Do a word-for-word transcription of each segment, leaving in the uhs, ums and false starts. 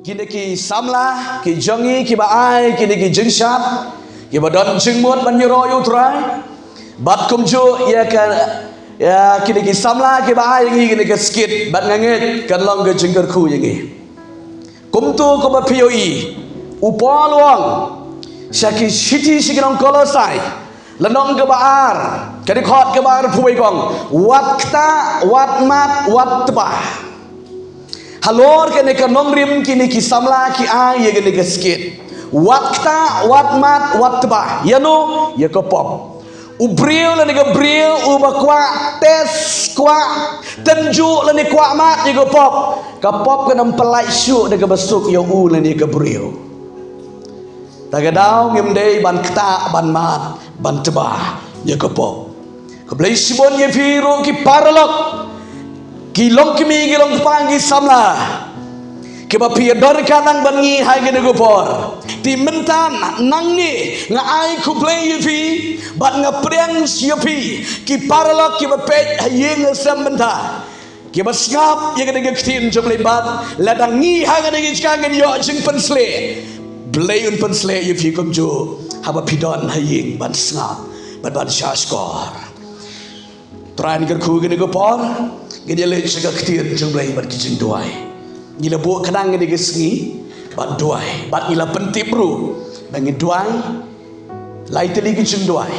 Kine ki samla ki jong ngi kiba ai kine ki jingshad, kiba don jingmut ban ïaroh ïa U Trai. Bad kumjuh ïa ka, ïa kine ki samla kiba ai ïa ngi kine ki skit, bad nga ngeit kan long ka jingkyrkhu ïa ngi. Kumto kumba phi ïohi, u Paul u ong sha ki shithi sha ki nong Kolosai, lynnong kaba ar, ka dkhot kaba arphew wei ka ong, wat ktah, wat mad, wat tbah. Halor kane ka nongrim kine ki samla ki ai ïa kane ka skit. Wat ktah, wat mad, wat tbah. Ïano? Ïa ka pop. U briew lane ka briew uba kwah test, kwah tynjuh lane kwah mad ïa ka pop, ka pop kan ym pyllait shuh da kaba suk ïa u lane ïa ka briew. Ta ka daw ngim dei ban ktah, ban mad, ban tbah ïa ka pop. Khublei shibun ïa phi ruh ki paralok, ki longkmie, ki longkpa, ki samla, kiba phi ïadon ryngkat lang bad ngi ha kane ka por. Te mynta nangne nga ai khublei ïa phi bad nga pdiang ïa phi, ki paralok kiba peit ha ïing ha sem mynta, kiba sngap ïa kane ka ktien jong U Blei bad lada ngi ha kane ka jaka ngin ïoh jingpynshlur, Blei un pynshlur ïa phi kumjuh haba phi don ha ïing ban sngap bad ban shahshkor. Trai, ngi kyrkhu kane ka por, ngin ïaleit sha ka ktien jong U Blei bad ki jingduwai. Ngi la buh khnang kane ka sngi ban duwai bad ngi la pyntip ruh ba ngin duwai lai tylli ki jingduwai.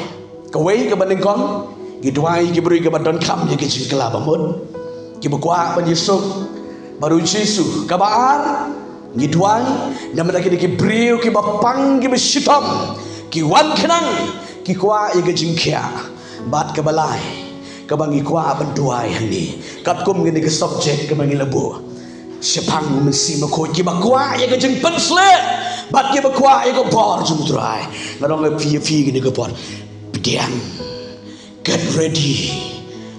Kawei kaba nyngkong, ngi duwai ki briew kiba donkam ïa ki jingkylla bamut, kiba kwah ban ïasuk bad U Jisu. Kaba ar, ngi duwai namar kine ki briew kiba pang, kiba shitom, ki wan khnang, ki kwah ïa ka jingkhiah. Bad kaba lai, kaba ngi kwah ban duwai hangne, katkum kane ka subject kaba ngi la buh shaphang U Mynsiem Bakhuid, kiba kwah ïa ka jingpynshlur bad kiba kwah ïa ka bor jong U Trai. Nga ong ïa phi, ïa phi kane ka por, pdiang, get ready.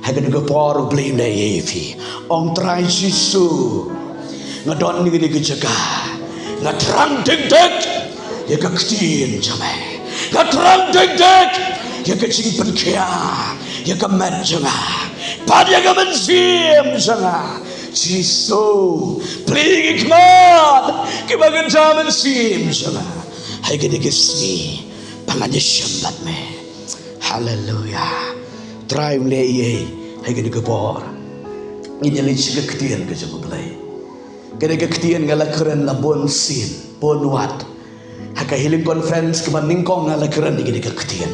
Ha kane ka por U Blei un ïa ïa phi. Ong, Trai Jisu, nga don ha kane ka jaka, nga thrang dik dik ïa ka ktien jong me. Nga thrang dik dik ïa ka jingpynkhiah ïa ka met jong nga bad ïa ka mynsiem jong nga. Jisu, plie ki khmat kiba kynja mynsiem jong nga ha kane ka sngi, ba ngan ïashem bad me. Haleluia. Trai un leh ei ei ha kane ka por. Ngin ïaleit sha ka ktien ka jong U Blei. Kane ka ktien nga la kren la bun sien, bun wat. Ha ka healing conference kaba nyngkong nga la kren ïa kane ka ktien.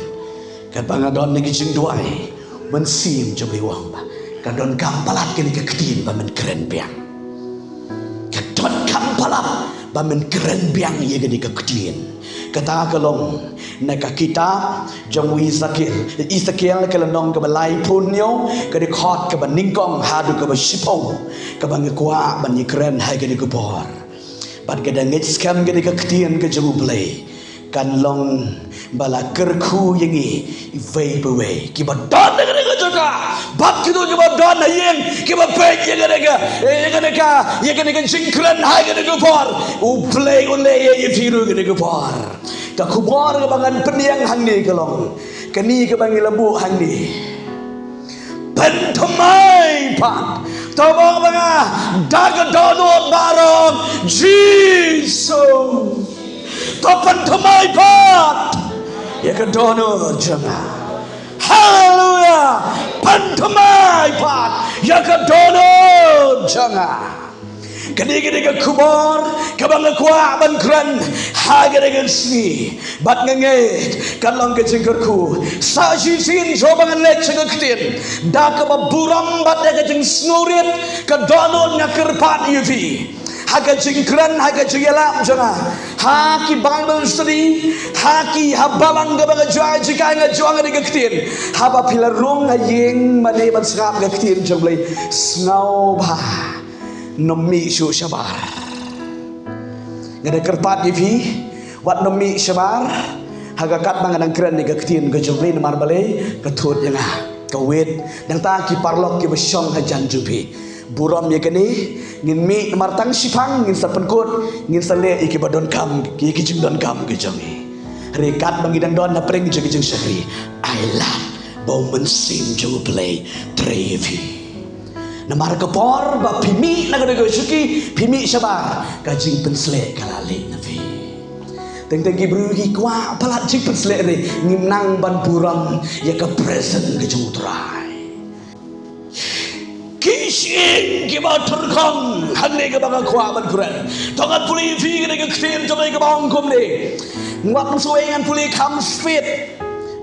Katba nga don ha ki jingduwai, U Mynsiem jong U Blei u ong ba ka donkam palat kane ka ktien ba men kren biang. Ka donkam palat ba men kren biang ïa kane ka ktien. Kata ka long na ka kitab jong u Esekiel. Esekiel ka lynnong kaba laiphew hynñiew, ka dkhot kaba nyngkong haduh kaba shiphew, kaba nga kwah ban ïakren ha kane ka por. Bad ka dang ngeit skhem kane ka ktien ka jong U Blei kan long ba la kyrkhu ïa ngi iwei pa iwei, kiba don ha kane ka jaka bad kito kiba don ha ïing, kiba peit ïa kane ka, ïa kane ka, ïa kane ka jingkren ha kane ka por. U Blei un leh ei ei ïa phi ruh ha kane ka por. Ka khubor kaba ngan pynïeng hangne ka long kane kaba ngi la buh hangne: pynthymmai pat. To ong bad nga, da ka dohnud baroh, Jisu. To pynthymmai pat ïa ka dohnud jong nga. Haleluia. Pynthymmai pat ïa ka dohnud jong nga. Kane, kane ka khubor kaba nga kwah ban kren ha kane ka sngi. Bad nga ngeit kan long ka jingkyrkhu. Sa shisien shuwa ba ngan leit sha ka ktien, da kaba burom bad da ka jingsngewrit ka dohnud nga kyrpad ïa phi ha ka jingkren, ha ka jingïalap jong nga, ha ki Bible study, ha ki, ha balang kaba nga ju ai jingkren, nga ju ai kane ka ktien. Haba phi la rung ha ïing mane ban sngap ka ktien jong U Blei, sngewbha nym mih shuh shabar. Nga da kyrpad ïa phi, wat nym mih shabar ha ka katba nga dang kren ïa ka ktien ka jong U Blei, namar balei? Ka thut ïa nga, ka wit. Nangta ki paralok kiba shong hajan jong phi, burom ïa kane. Ngin mih namar tang shiphang ngin sa pynkut, ngin sa leh ïa kiba donkam, ïa ki jingdonkam ki jong ngi. Hynrei katba ngi dang don hapdeng jong ka jingshakri, ai lad ba U Mynsiem jong U Blei trei ïa phi. Namar ka por ba phi mih na ka dei ka shuki, phi mih shabar, ka jingpynsleh ka la leh na phi. Teng teng ki briew ki kwah palat jingpynsleh re, ngim nang ban burom ïa ka presence ka jong U Trai. Ki shyieng kiba tyrkhong, hangne kaba nga kwah ban kren. To ngan pule ïa phi ka dei ka ktien jong ka ba ong kumne. Wat sngewbha ngan pule kham speed.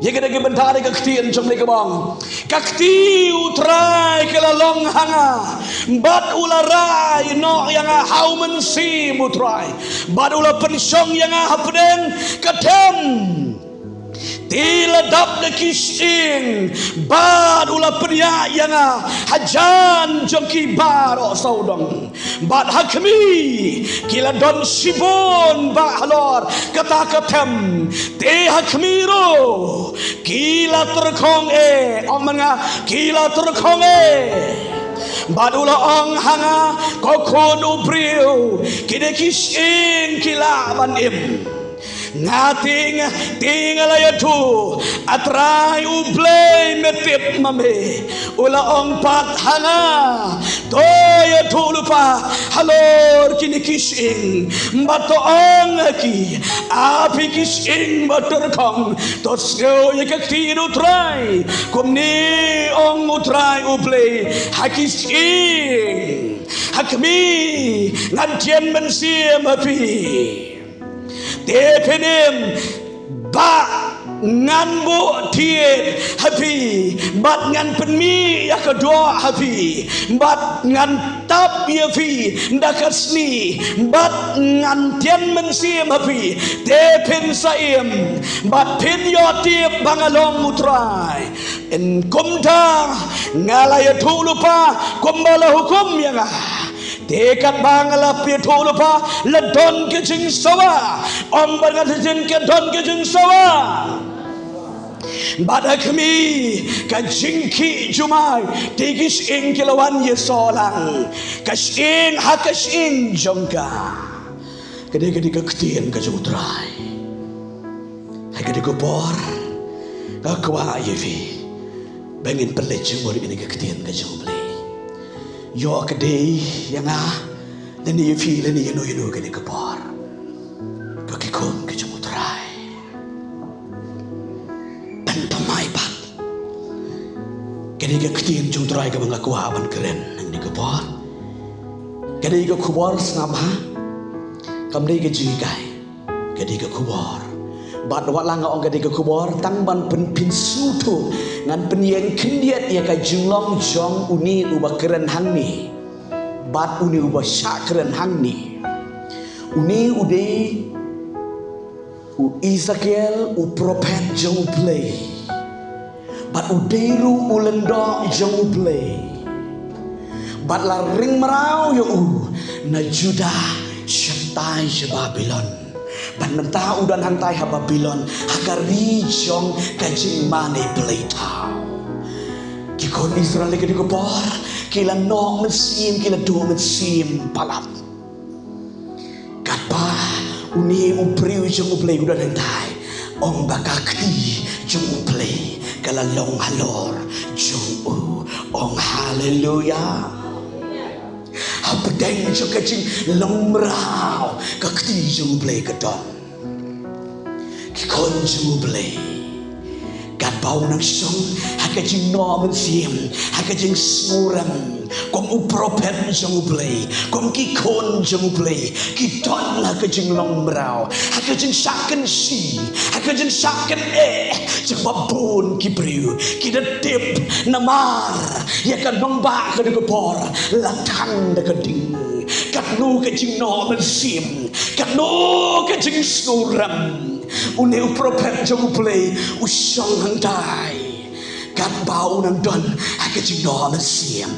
Ïa ka dei ka bynta dei ka ktien jong ka ba ong. Ka kti U Trai ka la long ha nga. Bad u la rai noh ïa nga ha u Mynsiem U Trai. Bad u la pynshong ïa nga hapdeng ka them. Te la dap da ki shyieng, bad u la pynïaid ïa nga hajan jong ki baroh sawdong. Bad ha khmih, ki la don shibun bah halor kata ka them. Te ha khmih ruh, ki la tyrkhong eh, ong man nga, ki la tyrkhong eh. Bad u la ong ha nga, ko khun u briew, kine ki shyieng ki lah ban im. Nga tieng, tieng la ïathuh, A Trai U Blei me tip ma me. U la ong pat ha nga, to ïathuh lypa halor kine ki shyieng. Bad to ong ha ki, A phi ki shyieng ba tyrkhong, to sngew ïa ka ktien U Trai. Kumne ong U Trai U Blei ha ki shyieng. Ha khmih ngan tian mynsiem ha phi. Te phin im, bad ngan buh thied ha phi, bad ngan pynmih ïa ka doh ha phi, bad ngan tap ïa phi da ka snieh, bad ngan tian mynsiem ha phi. Te phin sa im, bad phin ïoh tip ba nga long U Trai. Kumta nga la ïathuh lypa kumba la hukum ïa nga. Te katba nga la ïathuh lypa, la don ka jingsawa. Ong ba nga la don ka jingsawa. Bad ha khmih ka jingkhih jumai, te ki shyieng ki la wan ïasoh lang, ka shyieng ha ka shyieng jong ka. Ka dei, ka dei ka ktien ka jong U Trai. Ha ka dei ka por, nga kwah ïa phi ba ngin pynleit jingmut ïa ka ktien ka jong U Blei. Ïoh ka dei ïa nga lane ïa phi lane ïa no ïa no ha ka dei ka por, ko ki khun ka jong U Trai. Pynthame pat. Ka dei ka ktien jong U Trai kaba nga kwah ban kren ha ka dei ka por. Ka dei ka khubor sngap ha, kam dei ka jinghikai. Ka dei ka khubor. Bad wat la nga ong ka dei ka khubor, tang ban pynpynsngewthuh, ngan pynïeng khyndiat ïa ka jinglong jong une uba kren hangne bad une uba shah kren hangne. Une u dei u Ezekiel, u prophet jong U Blei. Bad u dei ruh u lyngdoh jong U Blei. Bad la ring mraw ïa u na Judah shatai sha Babilon. Bad mynta u don hangtai ha Babilon, ha ka ri jong ka jingmane blei thaw. Ki khun Israel ha ka dei ka por ki la noh mynsiem, ki la duh mynsiem palat. Katba une u briew jong U Blei u don hangtai, ong ba ka kti jong U Blei ka la long halor jong u. Ong haleluya. Hapdeng jong ka jinglong mraw, ka kti jong U Blei ka don. Ki khun jong U Blei, katba u nang shong ha ka jingnoh mynsiem, ha ka jingsngewrem kum u prophet jong U Blei, kum ki khun jong U Blei, ki don ha ka jinglong mraw, ha ka jingshah kynshi, ha ka jingshah kyneh jong ba bun ki briew. Ki da tip namar ïa ka nongbah ka dei ka por la thang da ka ding. Katno ka jingnoh mynsiem, katno ka jingsngewrem. Une u prophet jong U Blei u shong hangtai. Katba u nang don ha ka jingnoh mynsiem,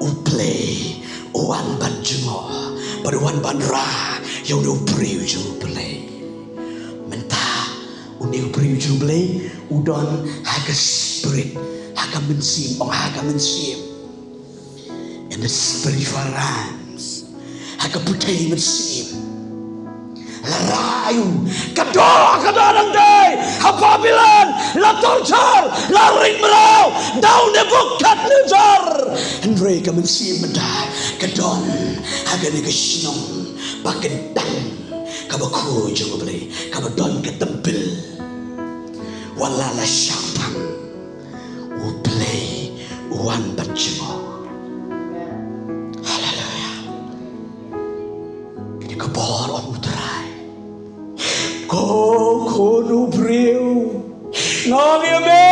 U Blei u wan ban jngoh bad u wan ban rah ïa une u briew jong U Blei. Mynta une u briew jong U Blei u don ha ka spirit, ha ka mynsiem, ong ha ka mynsiem. In the spiritual realms, ha ka pyrthei mynsiem, la rah Ka doh, ka doh nangtai ha Babilon, la torture, la ring mraw da u Nebukadnezar. Hynrei ka mynsiem mynta ka don ha kane ka shnong ba kyntang, kaba khuid jong U Blei, kaba don ka temple. Wat la la shah tang, U Blei u wan bad jngoh. Haleluya. Kane ka bor, ong U Trai. Ko khun u briew, nga ong ïa me,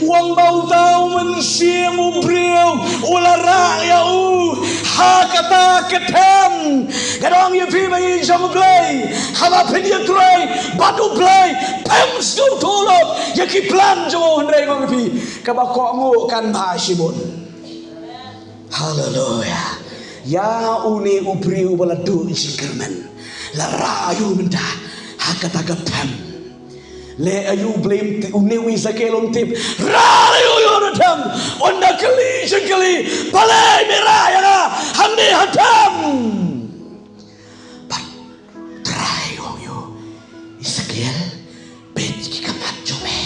u ong ba uta u mynsiem u briew u la rah ïa u ha kata ka them. Nga ong ïa phi, ba ïeit jong U Blei, haba phin ïatrei bad U Blei, phim sngewthuh lut ïa ki plan jong u, hynrei nga ong ïa phi, kaba kohnguh kan bha shibun. Haleluya. Ïa une u briew ba la duh jingkyrmen, la rah ïa u mynta ha kata ka them. Leh aïu U Blei, une u Esekiel um tip. Rah ïa u ïa u na them. Un da kylli jingkylli, balei me rah ïa nga hangne ha them? Bad Trai u ong ïa u, Esekiel, peit ki khmat jong me.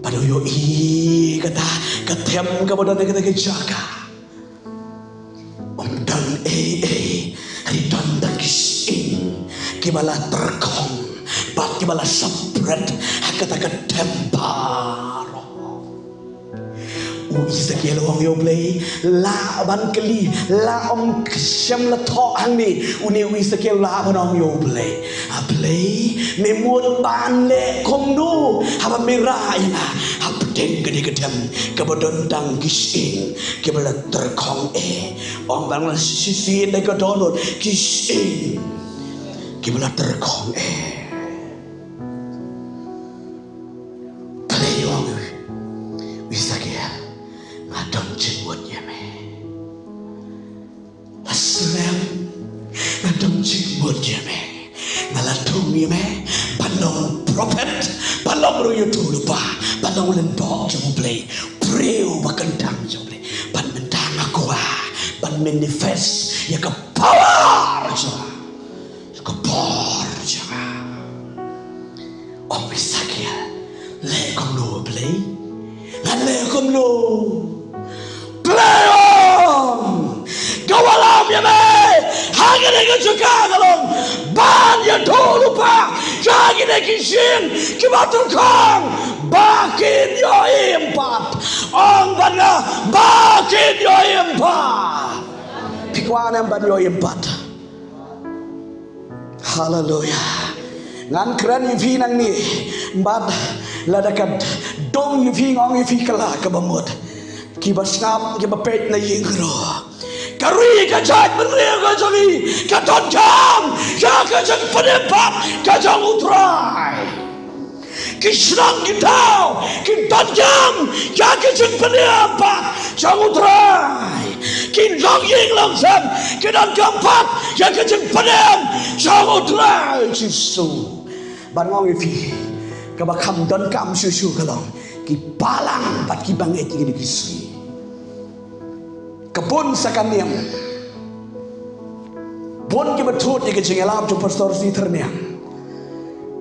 Bad u ïohi kata ka them kaba don ha kata ka jaka. Um don ei ei, hynrei don tang ki sying kiba la tyrkhong bad kiba la shaphrang ha kata ka them baroh. U Esekiel u ong ïa U Blei, lah ban kylli, lah ong, shem la thoh hangne. Une u Esekiel lah ban ong ïa U Blei, A Blei, me mut ban leh kumno haba me rah ïa nga hapdeng kane ka them kaba don tang ki sying kiba la tyrkhong eh? Ong ban, shisien da ka dohnud ki sying kiba la tyrkhong eh. Balei, ong u Esekiel, nga don jingmut ïa me. La slem, nga don jingmut ïa me. Nga la thung ïa me ban long prophet, ban long briew ïathuhlypa, ban long u lyngdoh jong U Blei, briew ba kyntang jong U Blei. Bad mynta nga kwah ban manifest ïa ka power jong nga, ka bor jong nga. Ong u Esekiel, leh kumno Blei? Ngan leh kumno? Blei ong, ka wallam ïa me ha kane ka jaka ka long ban ïathuhlypa ïa kine ki sying kiba tyrkhong ba kin ïoh im pat. Ong bad nga, ba kin ïoh im pat. Phi kwah ne em ban ïoh im pat? Haleluya. Ngan kren ïa phi nangne, bad lada ka dum ïa phi, nga ong ïa phi, ka la kaba mut. Kiba sngap, kiba peit na ïing ruh, ka ri ka jaitbynriew ka jong ngi ka donkam ïa ka jingpynim pat ka jong U Trai. Ki shnong ki thaw ki donkam ïa ka jingpynim pat jong U Trai. Ki longïing longsem ki donkam pat ïa ka jingpynim jong U Trai Jisu. Bad nga ong ïa phi, kaba kham donkam shuh shuh ka long ki balang bad ki bangeit ïa kine ki sngi. Ka bun sa ka niam. Bun kiba thut ïa ka jingïalap jong Pastor Sitharniang.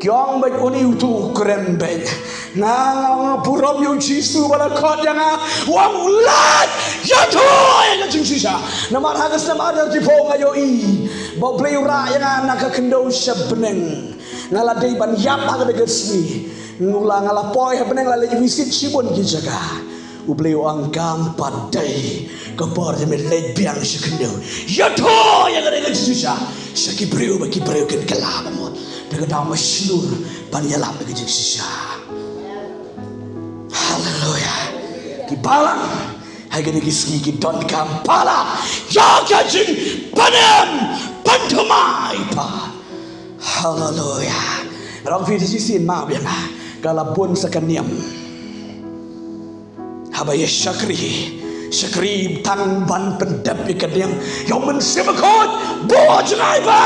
Ki ong bad, une uto u kren bad, nga, nga, nga burom ïa U Jisu ba la khot ïa nga, u ong u lait ïathuh ïa ka jingshisha. Namar ha ka snem ar hajar arphew nga ïohi ba U Blei u rah ïa nga na ka khyndew sha bneng. Nga la dei ban ïap ha kata ka sngi. Nga la, nga la poi ha bneng, la leit visit shibun ki jaka. U Blei u ong kam pat dei ka bor ïa me leit biang sha khyndew, ïathuh ïa kane ka jingshisha sha ki briew ba ki briew kin kylla ba mut. Da ka daw ma shlur ban ïalap da ka jingshisha. Haleluya. Ki balang ha kine ki sngi ki donkam palat ïa ka jingpynim pynthymmai pat. Haleluya. Nga ong ïa phi, shisien map ïa nga, ka la bun sa ka niam. Haba ïa shakri, Shakri tang ban pyndep ïa ka dieng ïa u Mynsiem Bakhuid. Buh jngai ba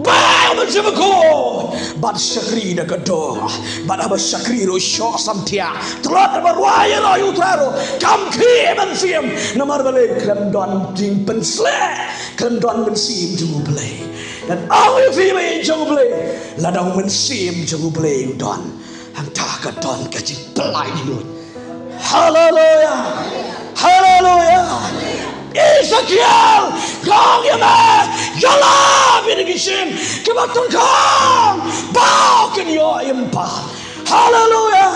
ba ïa u Mynsiem Bakhuid bad shakri da ka dur. Bad haba shakri ruh shoh samthiah, tlot haba rwai ïa u Trai ruh kam khih ban siem. Namar balei? Khlem don jingpynsleh, khlem don Mynsiem jong U Blei. Ngan ong ïa phi ba ïeit jong U Blei, lada u Mynsiem jong U Blei u don, hangta ka don ka jingpynlait luid. Haleluya. Haleluya. Esekiel, nga ong ïa me, ïalap ïa ki shyieng kiba tyrkhong ba kin ïoh im pat. Haleluya.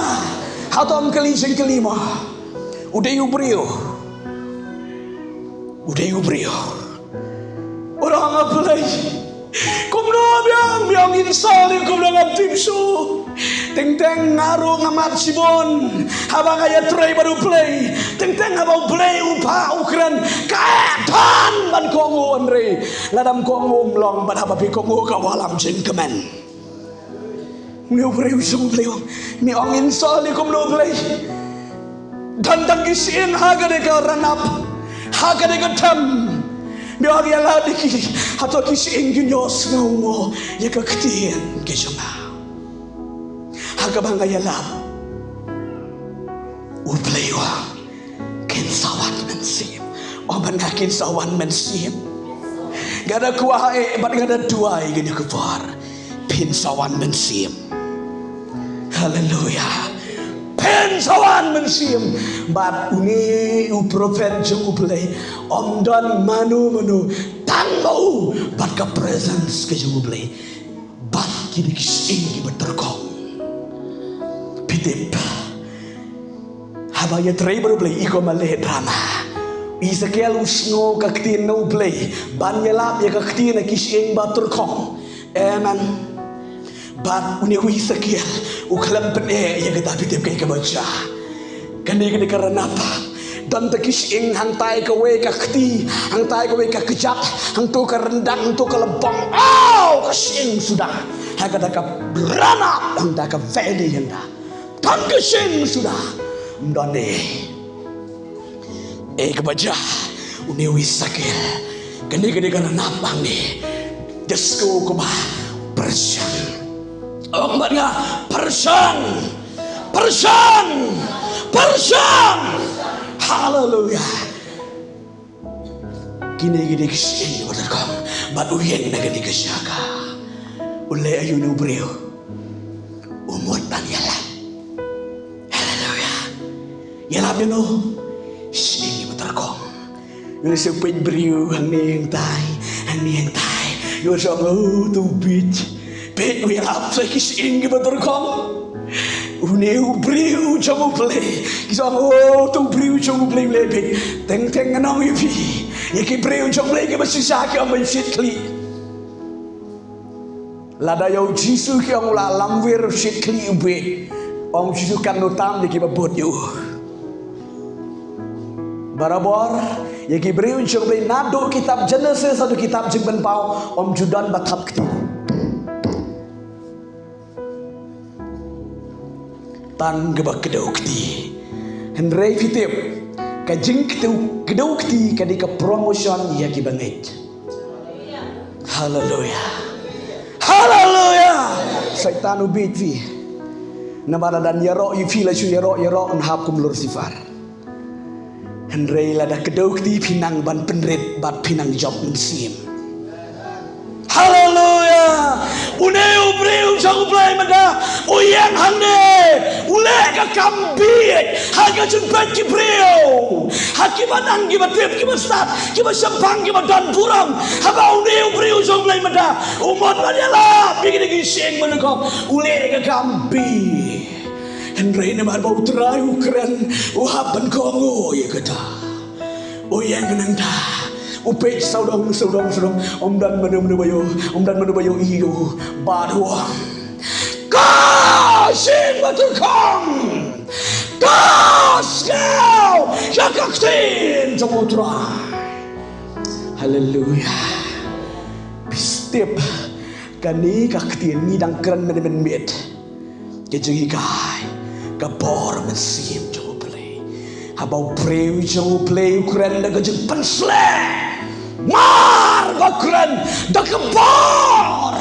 Hato ym kylli jingkylli mo? U dei u briew. U dei u briew. U ong, A Blei, kumno biang biang in sa li kumno ngam tip shuh. Teng teng nga ruh nga mad shibun haba nga ïatrei bad U Blei. Teng teng haba U Blei u phah u kren, ka eh than ban kohnguh, hynrei lada ym kohnguh ym long, bad haba phi kohnguh ka wallam jingkmen. Une u briew jong U Blei u ong, me ong in sa li kumno Blei? Don tang ki shyieng ha kane ka ranap, ha kane ka them. Me ong ïalap ïa ki, hato ki shyieng kin ïohsngew mo ïa ka ktien ka jong nga? Ha kaba nga ïalap, U Blei u ong, kin sa wan mynsiem. Ong bad nga, kin sa wan mynsiem. Nga da kwah eh bad nga da duwai kane ka por, phin sa wan mynsiem. Haleluya. Phin sa wan mynsiem. Bad une u prophet jong U Blei, ym don mano mano, tang ma u bad ka presence ka jong U Blei. Bad kine ki shyieng kiba tyrkhong. Phi tip, haba ïatrei bad U Blei, i ko ma leh drama. Esekiel u sngew ka ktien na U Blei ban ïalap ïa ka ktien na ki shyieng ba tyrkhong. Amen. Bad une u Esekiel u khlem pyneh ïa kata, phi tip kaei kaba jia? Kane, kane ka ranap, don tang ki shyieng, hangtai kawei ka kti, hangtai kawei ka kjat, hangto ka ryndang, hangto ka lymbong. Aw, ka shyieng suda. Ha kata ka ranap, hangta ka valley hangta, tang ka shyieng suda. Ym don ei. Ei kaba jia? Une u Esekiel, kane, kane ka ranap hangne, da sngew kumba pyrshang. Ong bad nga, pyrshang. Pyrshang! Pyrshang! Haleluya! Kine ki dei ki shyieng kiba tyrkhong. Bad u ïeng na kane ka jaka. U leh aïu une u briew? U mut ban ïalap. Haleluya! Ïalap ïano? Shyieng kiba tyrkhong. Ïoh lehse u peit briew hangne hangtai, hangne hangtai, ïoh shu ong, "Oh, to u bieit, bieit, u ïalap sha ki shyieng kiba tyrkhong." Une u briew jong U Blei, ki shu ong, "Oh, to u briew jong U Blei, u leh bieit." Teng teng ngan ong ïa phi, ïa ki briew jong U Blei kiba shisha ki ong ba ym shit khlieh. Lada ïa U Jisu ki ong u la lamwir, shit khlieh, u bieit, ong U Jisu, katno tam ïa kiba bud ïa u. Barabor ïa ki briew jong U Blei, naduh kitab Jenesis haduh kitab Jingpynpaw, ym ju don ba thap kti. Tang kaba kdew kti. Hynrei phi tip, ka jingkdew, kdew kti ka dei ka promotion ïa kiba ngeit. Haleluya. Haleluya. Soitan u bieit phi. Namar lada ïaroh ïa phi, la shu ïaroh, ïaroh, un hap kum Lucifer. Hynrei lada kdew kti phi nang ban pynrit bad phi nang jop mynsiem. Haleluya. Une u briew jong U Blei mynta u ïeng hangne, u leh ka kam bieit ha ka jingpeit ki briew, ha kiba nang, kiba tip, kiba stad, kiba shemphang, kiba don burom. Haba une u briew jong U Blei mynta u mut ban ïalap ïa kine ki shyieng mynta, u leh ka kam bieit. Hynrei namar ba U Trai u kren, u hap ban kohnguh ïa kata. U ïeng nangta, u peit sawdong, sawdong, sawdong, ym don mano mano ba ïoh, ym don mano ba ïohi ïa u. Bad u ong, "Ko shyieng ba tyrkhong, to sngew ïa ka ktien jong U Trai." Haleluya. Phi tip, kane ka ktien ngi dang kren mynmiet mynmiet. Ka jinghikai, ka bor mynsiem jong U Blei. Haba u briew jong U Blei u kren da ka jingpynsleh, mar ba kren da ka bor,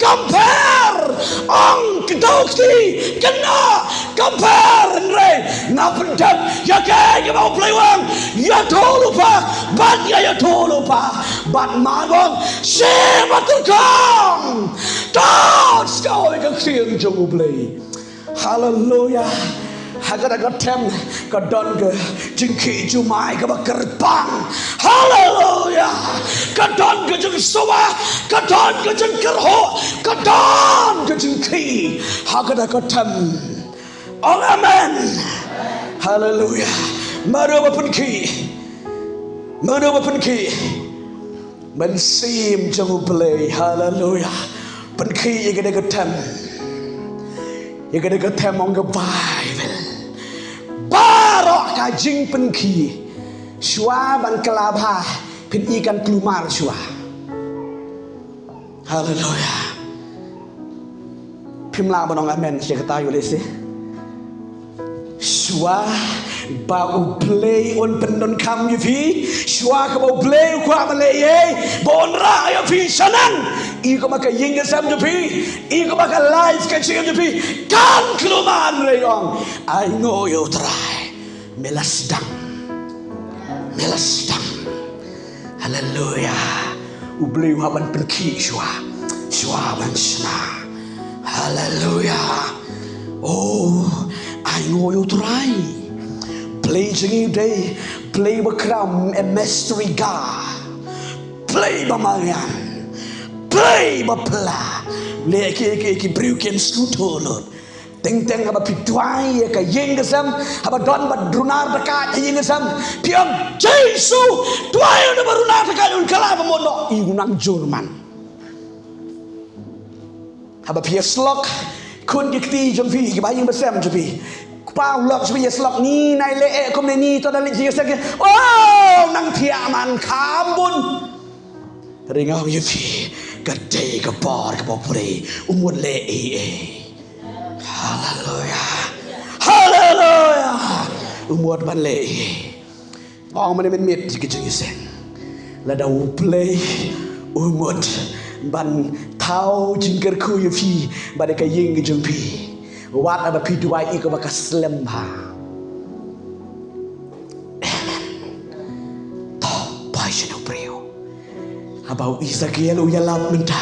compare, ong, kdew kti, kynnoh, compare, hynrei nga pyndep ïa kaei kaba U Blei u ong, ïathuh lypa bad ïa, ïathuh lypa bad, mar ba ong, shem ba tyrkhong, to sngewthuh ïa ka ktien jong U Blei. Haleluya. Ha kata ka tem ka don ka jingkhih jumai kaba kyrpang. Haleluya. Ka don ka jingsngewbha, ka don ka jingkyrhuh, ka don ka jingkhih ha kata ka tem. Ong amen. Haleluya. Mano ba pynkhih? Mano ba pynkhih? Mynsiem jong U Blei. Haleluya. Pynkhih ïa kane ka tem. Ïa kane ka tem, ong ka Baibl, baroh ka jingpynkhih, shuwa ban kylla bha, phin i kan kulmar shuwa. Haleluya. Phim lah ban ong amen sha kata, ïoh lehse. Shuwa ba U Blei un pyndonkam ïa phi, shuwa kaba U Blei u kwah ban leh ei, ba un rah ïa phi shaneng, i kumba ka ïing ka sem jong phi, i kumba ka life ka jingim jong phi kan kulmar, hynrei ong, ainguh ïa U Trai. Me la sdang. Me la sdang. Haleluya. U Blei u hap ban pynkhih shuwa, shuwa ban shna. Haleluya. Oh, ainguh ïa U Trai. Blei jong ngi u dei Blei ba kram, a mystery God. Blei ba mariang. Blei ba pla. Leh ki, ki, ki briew kin sngewthuh lut. Teng teng haba phi duwai ïa ka ïing ka sem, haba don ba runar dakaid ha ïing ka sem, phi ong, Jisu, duwai ïa uno ba runar dakaid un kylla ba mut noh, i u nang jur man. Haba phi ïasyllok, khun ki kti jong phi, ki ba ïing ba sem jong phi, kpa u lok jong phi ïasyllok, ni nai leh eh kumne, ni to da leit jingïaseng, oh, nang thiah man, kham bun. Hynrei nga ong ïa phi, ka dei ka bor kaba U Blei u mut leh ei ei. Haleluya. Haleluya. U mut ban leh ei ei. Ong mynne mynmiet ka jingïaseng. Lada U Blei u mut ban thaw jingkyrkhu ïa phi bad ka ïing ka jong phi, wat haba phi duwai i kaba ka slem bha. Amen. To, bai sha u briew. Haba u Ezekiel u ïalap mynta,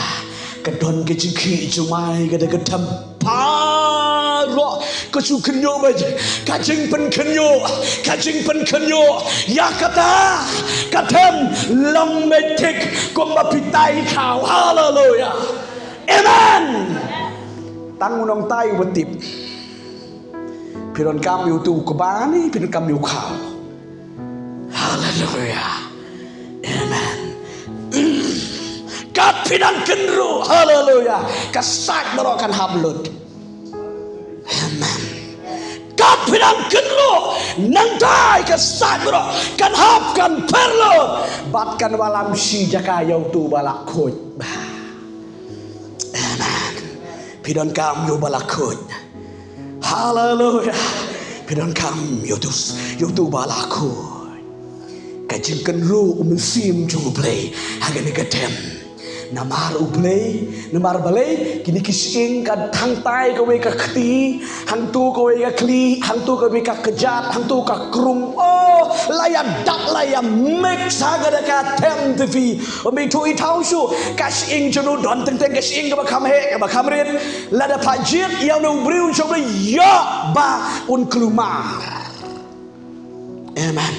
ka don ka jingkhih jumai, ka don ka tem baroh, ka jingkhynñiuh ba, ka jingpynkhynñiuh, ka jingpynkhynñiuh ïa kata ka tem, long meit thik kumba phi tai khaw. Haleluya. Amen. Tang u nongtai uba tip. Phi donkam ïa utu u kba ne phi donkam ïa u khaw? Haleluya. Amen. Kat phi dang kynruh, haleluya, ka sait baroh kan hap lut. Amen. Kat phi dang kynruh, nangtai ka sait baroh kan hap, kan pher lut, bad kan wallam shi jaka ïa utu ba la khuid. Amen. Phi donkam ïa uba la khuid. Haleluya. Phi donkam ïa utu, ïa utu ba la khuid. Ka jingkynruh u Mynsiem jong U Blei ha kane ka tem. Namar U Blei, namar balei, kine ki shyieng ka hangtai kawei ka kti, hangto kawei ka khlieh, hangto kawei ka kjat, hangto ka krung. Oh, la ïa dap, la ïa mix ha kane ka tem te phi. Ym ithuh ithaw shuh, ka shyieng jong u don teng teng ka shyieng kaba kham heh, kaba kham rit. Lada pha jied ïa une u briew jong me, ïoh ba un kulmar. Amen.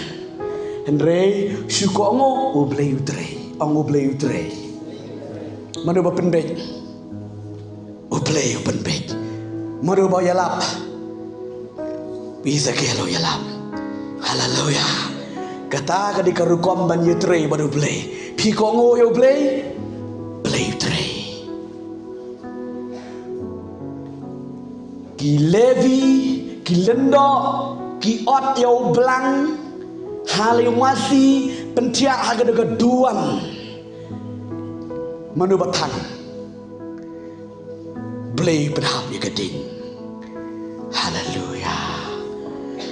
Hynrei shu kohnguh U Blei U Trei, ong U Blei U Trei. Mano ba pynbeit? U Blei u pynbeit. Mano ba ïalap? Ezekiel u ïalap. Haleluya. Kata ka dei ka rukom ban ïatrei bad U Blei. Phi kohnguh ïa U Blei? Blei U Trei. Ki Levi ki lyndoh, ki ot ïa u blang ha la u masi, pynthiah ha ka duwan. Mano ba thang? Blei pynhap ïa ka ding. Haleluya.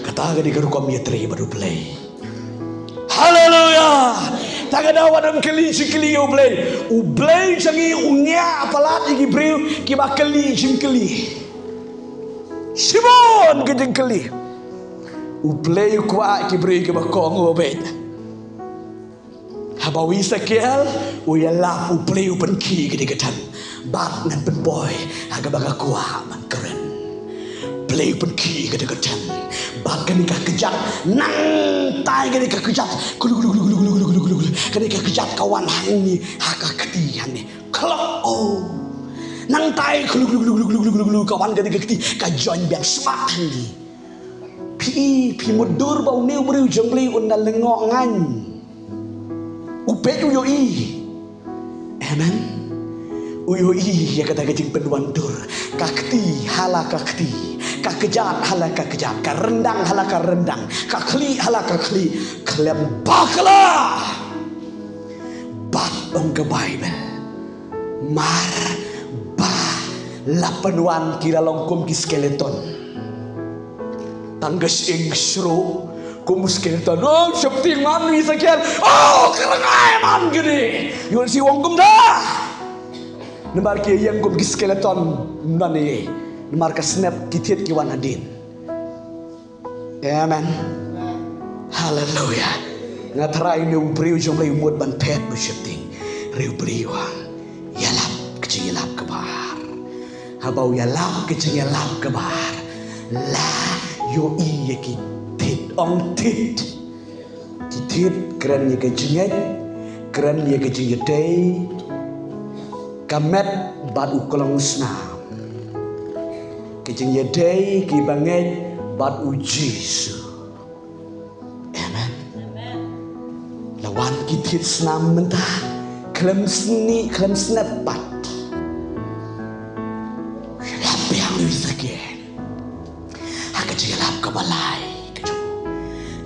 Ka Ta ka dei ka rukom ïatrei bad U Blei. Haleluya. Ta ka daw wat ym kylli jingkylli ïa U Blei. U Blei jong ngi u ngiah palat ïa ki briew kiba kylli jingkylli. Shibun ki jingkylli. U Blei u kwah ki briew kiba kohnguh beit. Haba u Esekiel u ïalap, U Blei u pynkhih ïa ka dei ka tem. Bad ngan pynpoi ha kaba nga kwah ban kren. Blei u pynkhih ïa ka dei ka tem. Bad kane ka kjat, nangta ïa kane ka kjat, klu klu klu klu klu klu klu klu klu. Kane ka kjat ka wan hangne ha ka kti hangne. Khlok, oh. Nangta ïa klu klu klu klu klu klu klu klu ka wan kane ka kti ka join biang smat hangne. Phi, phi mutdur ba une u briew jong U Blei un da lyngngoh ngan. U peit u ïohi. Amen. U ïohi ïa kata ka jingpynwandur. Ka kti ha la ka kti. Ka kjat ha la ka kjat. Ka ryndang ha la ka ryndang. Ka khlieh ha la ka khlieh. Khlem bakla. Bad ong ka Baibl. Mar ba la pynwan ki la long kum ki skeleton. Tang ka shyieng shruh kum u skeleton. Oh, sheptieng man u Esekiel. Oh, ka rngai man kine. Ïoh shi ong kumta. Namar ki ïeng kum ki skeleton. Nane. Namar ka snep ki thied ki wan hadien. Amen. Haleluya. Nga tharai une u briew jong U Blei u mut ban phet ba u sheptieng. Une u briew u ïalap ka jingïalap kaba ar. Haba u ïalap ka jingïalap kaba ar, la ïohi ïa ki thied, ong thied. Ki thied kren ïa ka jingngeit, kren ïa ka jingïadei, ka met bad u klongsnam. Ka jingïadei kiba ngeit bad U Jisu. Amen. La wan ki thied snam mynta, khlem sni, khlem snep pat. La biang u Esekiel. Ha ka jingïalap kaba lai ka jong u,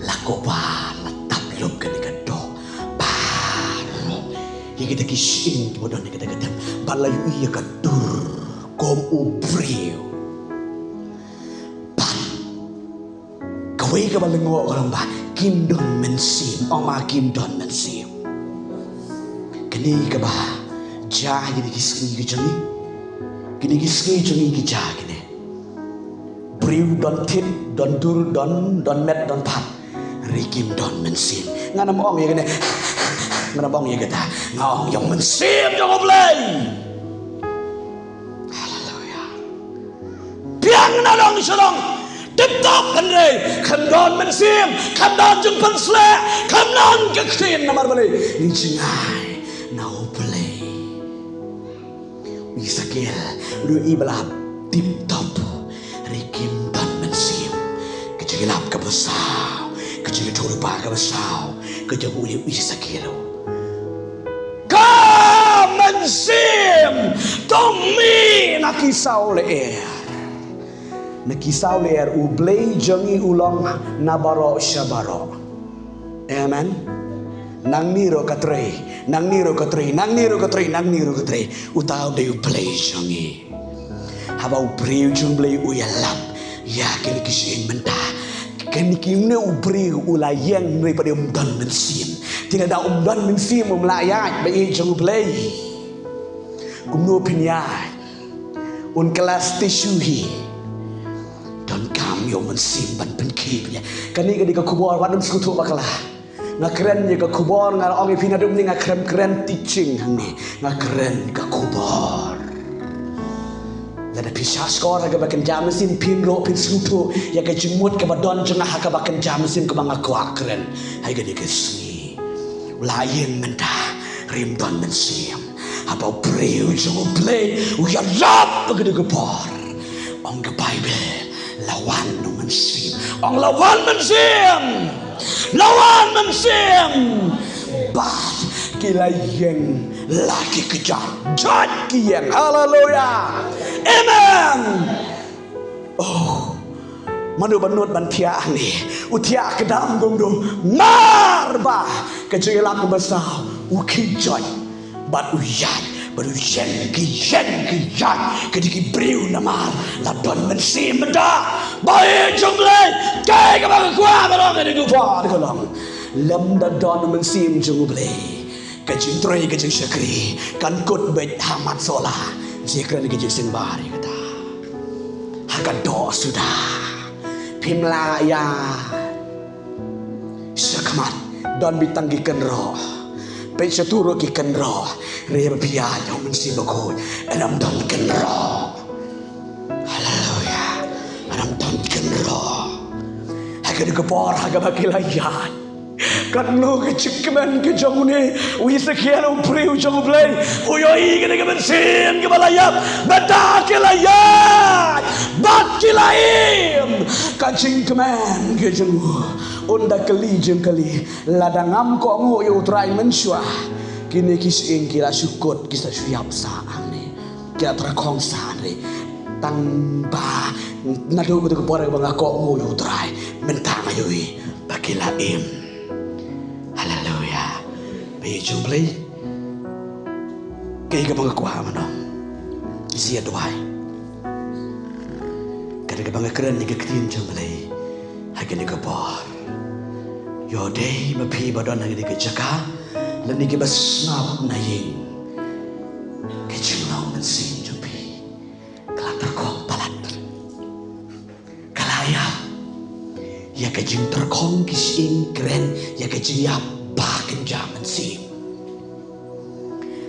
la koba la tap lup kane ka doh baroh ïa kita ki shyieng kiba don ha kata ka tem, bad la ïohi ïa ka dur kum u briew. Bad kawei kaba lyngngoh ka long ba kim don mynsiem, ong ma kim don mynsiem. Kane kaba jia ha kine ki sngi ki jong ngi, kine ki sngi jong ngi ki jia kine. Briew don thied, don dur, don, don met, don phad. Hynrei kim don mynsiem. Ngan ym ong ïa kane. Ngan ym ong ïa kata. Nga ong ïa u Mynsiem jong U Blei. Haleluya. Biang na dong sha dong. Tip top hynrei khlem don mynsiem, khlem don jingpynshlur, khlem don ka ktien namar balei? Ngi jngai na U Blei. U Esekiel u ïohi ba la tip top. Hynrei kim don mynsiem. Ka jingïalap kaba saw, ka jingïathuhlypa kaba saw ka jong u Esekiel. Ka mynsiem to mih na ki saw lyer. Na ki saw lyer, U Blei jong ngi u long na baroh sha baroh. Amen. Nangne ruh ka trei, nangne ruh ka trei, nangne ruh ka trei, nangne ruh ka trei. Uta u dei U Blei jong ngi. Haba u briew jong U Blei u ïalap ïa kine ki shyieng mynta, kane, kine, u briew u la ïeng hynrei pat um don mynsiem. Te lada um don mynsiem um lah ïaid ba ïeit jong U Blei. Kumno phin ïaid? Un kylla shisha hi. Donkam ïa u Mynsiem ban pynkhih ïa phi. Kane ka dei ka khubor, wat nym sngewthuh bakla. Nga kren ïa ka khubor, nga la ong ïa phi naduh mynne nga kren, kren teaching hangne. Nga kren ka khubor. Lada phi shah shkor ha kaba kynja mynsiem, phin ruh phin sngewthuh ïa ka jingmut kaba don jong nga ha kaba kynja mynsiem kaba nga kwah kren ha kane ka sngi. U la ïeng mynta, hynrei um don mynsiem. Haba u briew jong U Blei u ïalap ha kane ka por, ong ka Baibl, la wan u Mynsiem. Ong, la wan Mynsiem. La wan Mynsiem. Bad ki la ïeng la ki kjat. Jait ki ïeng. Haleluya. Amen. Oh, mano ba nud ban thiah hangne? U thiah kdam kumno? Mar ba ka jingïalap kaba saw, u khih joit bad u ïaid. Ba u ïeng ki ïeng ki ïeng ki dei ki briew namar la don mynsiem bynta. Ba ïeit jong U Blei, kaei kaba nga kwah ban ong ha kane ka por ka long, lymda don mynsiem jong U Blei, ka jingtrei ka jingshakri kan kut beit ha mat sohla. Jingkren ka jingsngewbha ïa kata. Ha ka doh suda phim lah ïa shakhmat, don beit tang ki kynroh. Peit shatu ruh ki kynroh. Hynrei ba phi ïaid ha u Mynsiem Bakhuid, ym don kynroh. Haleluya. Ym don kynroh. Ha kane ka por ha kaba ki la ïaid, katno ka jingkmen ka jong une u Esekiel, u briew jong U Blei. U ïohi kane ka mynsiem kaba la ïap. Bad da ki la ïaid, bad ki la im, ka jingkmen ka jong u. Un da kylli jingkylli, lada ngam kohnguh ïa U Trai mynshuwa, kine ki shyieng ki la shu kut, ki sa shu ïap sa hangne, ki la tyrkhong sa hangne. Tang ba naduh kata ka por ba nga kohnguh ïa U Trai, mynta nga ïohi ba ki la im. Haleluya. Ba ïeit jong U Blei, kaei kaba nga kwah ban ong, sa ïa duwai. Ka dei kaba nga kren ïa ka ktien jong U Blei ha kane ka por. Ïoh dei ba phi ba don ha kane ka jaka lane kiba sngap na ïing, ka jinglong mynsiem jong phi ka la tyrkhong palat. Ka la ïap. Ïa ka jingtyrkhong ki shyieng kren ïa ka jingïap ba kynja mynsiem.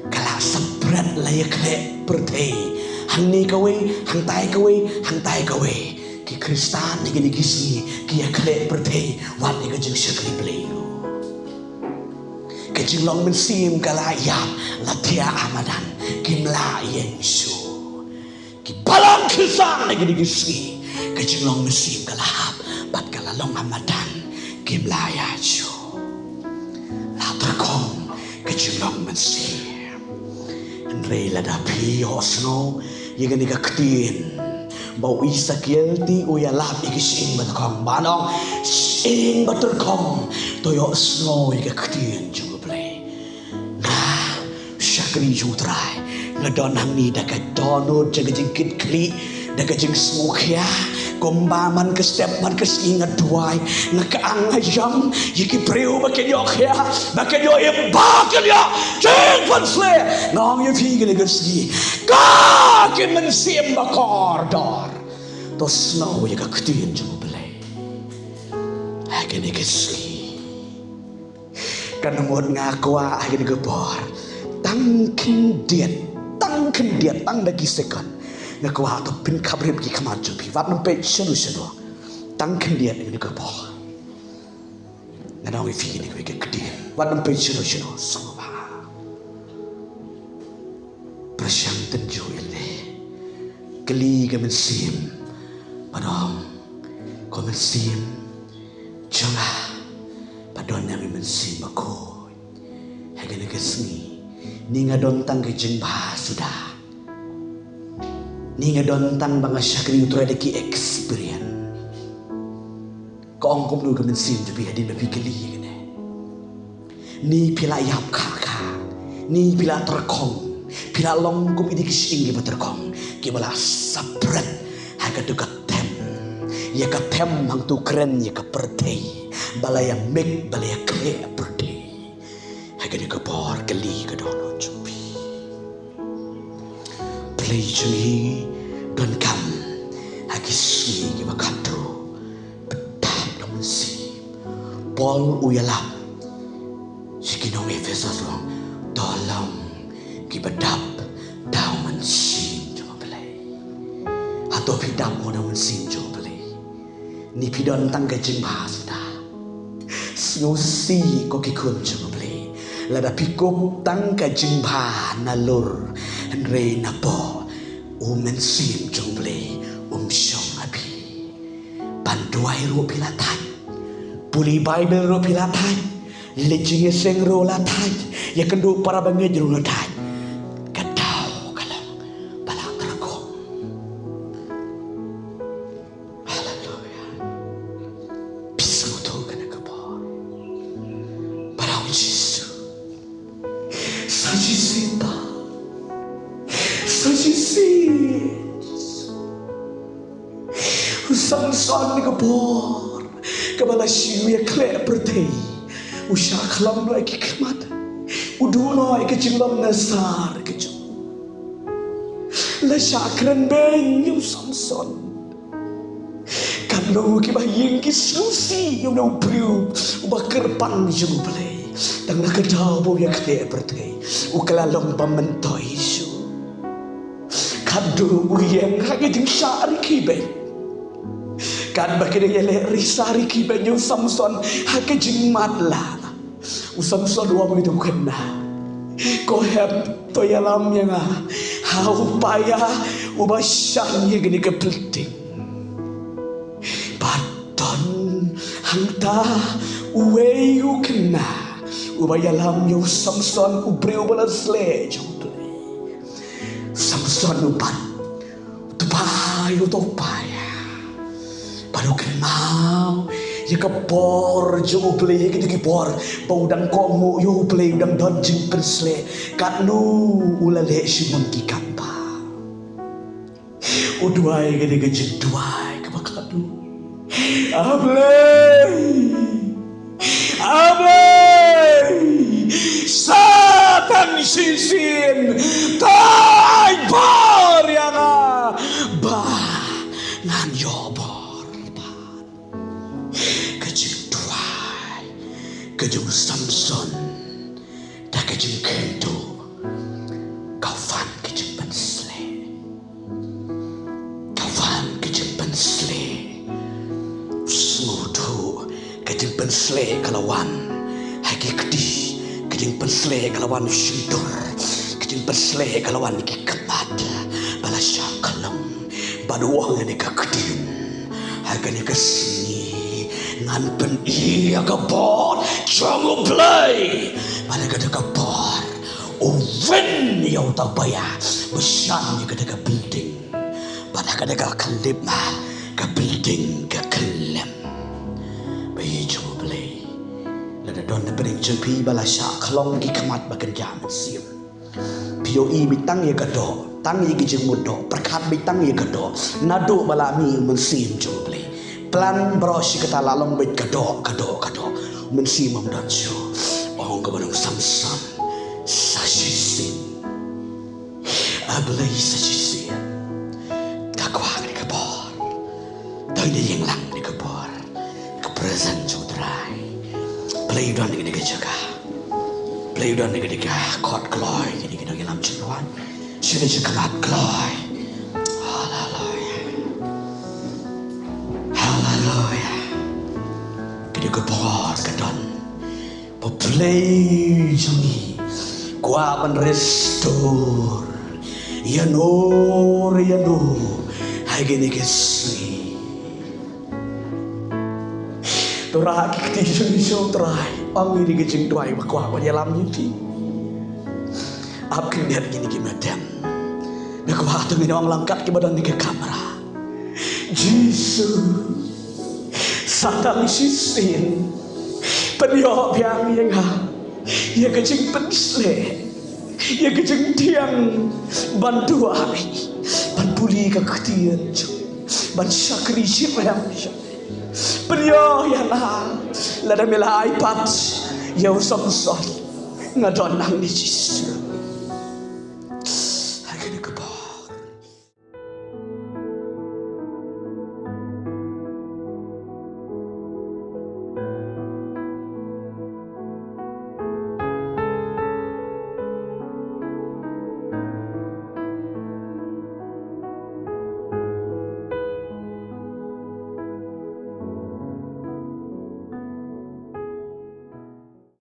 Ka la spread, la ïakhleh pyrthei. Hangne kawei, hangtai kawei, hangtai kawei. Ki Khristan ha kine ki sngi ki ïakhleh pyrthei wat ïa ka jingshakri Blei ruh. Ka jinglong mynsiem ka la ïap, la thiah ha madan, kim lah ïeng shuh. Ki balang Khristan ha kine ki sngi, ka jinglong mynsiem ka la hap bad ka la long ha madan, kim lah ïaid shuh. La tyrkhong ka jinglong mynsiem. Hynrei lada phi ïohsngew ïa kane ka ktien ba u Esekiel te u ïalap ïa ki shyieng ba tyrkhong, ban ong shyieng ba tyrkhong, to ïohsngew ïa ka ktien jong U Blei. Nga shakri jong U Trai, nga don hangne da ka dohnud jong ka jingkitkhlieh, da ka jingsngewkhia. Kumba man ka step man ka sngi nga duwai, nga kyang nga ïam ïa ki briew ba kin ïoh khia, ba kin ïoh im, ba kin ïoh jingpynsleh. Nga ong ïa phi kane ka sngi, ko ki mynsiem ba kordor, to sngew ïa ka ktien jong U Blei ha kane ka sngi. Kan mut nga kwah ha kane ka por, tang khyndiat, tang khyndiat, tang da ki sekon, nga kwah to pynkhaprit ki khmat jong phi. Wat nym peit shano shano. Tang khyndiat ha kane ka por. Nga ong ïa phi kane ka ktien. Wat nym peit shano shano. Sngewbha. Pyrshang tynjuh ïa lade. Kylli ka mynsiem ba don, ko mynsiem jong nga ba don ïa u Mynsiem Bakhuid, ha kane ka sngi, ne nga don tang ka jingbha suda, ne nga don tang ba nga shakri U Trai da ki experience? Ka ong kumno ka mynsiem jong phi hadien ba phi kylli ïa kane? Ne phi la ïap kha kha, ne phi la tyrkhong, phi la long kum ine ki shyieng kiba tyrkhong, kiba la spread ha katu ka them, ïa ka them hangtu kren ïa ka pyrthei, ba la ïa mik, ba la ïa khleh pyrthei. Ha kane ka por kylli ka dohnud jong phi. Blei jong ngi, donkam ha ki sngi kiba khadduh, pyndap da u Mynsiem. Paul u ïalap sha ki nong Ephesus, u ong, to long kiba dap da u Mynsiem jong U Blei. Hato phi dap mo da u Mynsiem jong U Blei? Ne phi don tang ka jingbha suda? Sngewsih ko ki khun jong U Blei, lada phi kup tang ka jingbha nalor, hynrei napoh, u Mynsiem jong U Blei um shong ha phi. Ban duwai ruh phi la thait, pule Baibl ruh phi la thait, leit jingïaseng ruh la thait, ïakynduh para bangeit ruh la thait. Ka daw ka long ba la tyrkhong. Haleluya. Phi sngewthuh kane ka por? Para u Jisu, sa shisien ba Samson ïa ka bor kaba la shu ïakhleh pyrthei. U shah khlong noh ïa ki khmat. U duh noh ïa ka jinglong nasar ka jong u. La shah kren beiñ ïa u Samson. Katno kiba ha ïing ki sngewsih ïa u briew uba kyrpang jong U Blei. Tang na ka daw ba u ïakhleh pyrthei, u ka la long ba myntoi shuh. Katno u ïeng ha ka jingshah rkhie beiñ. Katba ki dang ïaleh risa rkhie beiñ ïa u Samson ha ka jingmatlah, u Samson u ong ïa u khynnah, ko hep, to ïalam ïa nga ha u paia uba shang ïa kane ka building. Bad don hangta uwei u khynnah uba ïalam ïa u Samson, u briew ba la sleh jong U Blei. Samson u pat u tba ïa uta u paia. Bad u kynmaw ïa ka bor jong U Blei, ïa kito ki bor ba u dang kohnguh ïa U Blei, u dang don jingpynsleh. Katno u la leh shibun ki kam ba u duwai ïa kane ka jingduwai kaba khadduh. A Blei, A Blei, sa tang shisien, to ai bor ïa nga ba ngan ïoh bor. Ka jingduwai ka jong u Samson da ka jingkynduh ka wan ka jingpynsleh. Ka wan ka jingpynsleh. Sngewthuh, ka jingpynsleh ka la wan ha ki kti, ka jingpynsleh ka la wan shyntur, ka jingpynsleh ka la wan ha ki khmat ba la shah khlong. Bad u ong ïa kane ka ktien ha kane ka sngi, ngan pyni ïa ka bor jong U Blei. Bad ïa kata ka bor u win ïa uta u paia ba shang ïa kata ka building. Bad ha kata ka khyllipmat ka building ka khyllem. Ba ïeit jong U Blei, lada don na pdeng jong phi ba la shah khlong ki khmat ba kynja mynsiem, phi ïohi beit tang ïa ka doh, tang ïa ki jingmut doh, pyrkhat beit tang ïa ka doh. Naduh ba la mih u Mynsiem jong U Blei, plan baroh shi katta la long beit ka doh, ka doh, ka doh. U Mynsiem um don shuh. Ong kaba nong Samson, sa shisien, A Blei, sa shisien. Nga kwah kane ka bor. To ngin ïeng lang kane ka bor, ka presence jong U Trai. Blei u don ha kane ka jaka. Blei u don ha kane ka kot kloi, kane ka nongïalam jingwan. Sha kane ka jaka kloi. Haleluia. Haleluia. Kane ka bor ka don. Ba Blei jong ngi kwah ban restore ïano re ïano ha kine ki sngi. To rah ki kti jong ngi sha U Trai, ong ïa ki jingduwai ba kwah ban ïalam ïa phi. Ap khyndiat kine ki metem. Nga kwah to ngin ong lang kat kiba don ha kane ka kamra. Jisu, sa tang shisien pynïoh biang ïa nga ïa ka jingpynsleh, ïa ka jingthiang ban duwai, ban pule ka ktien jong, ban shakri shitrhem jong. Pynïoh ïa nga, lada me la ai pat ïa u Samson, nga don hangne Jisu.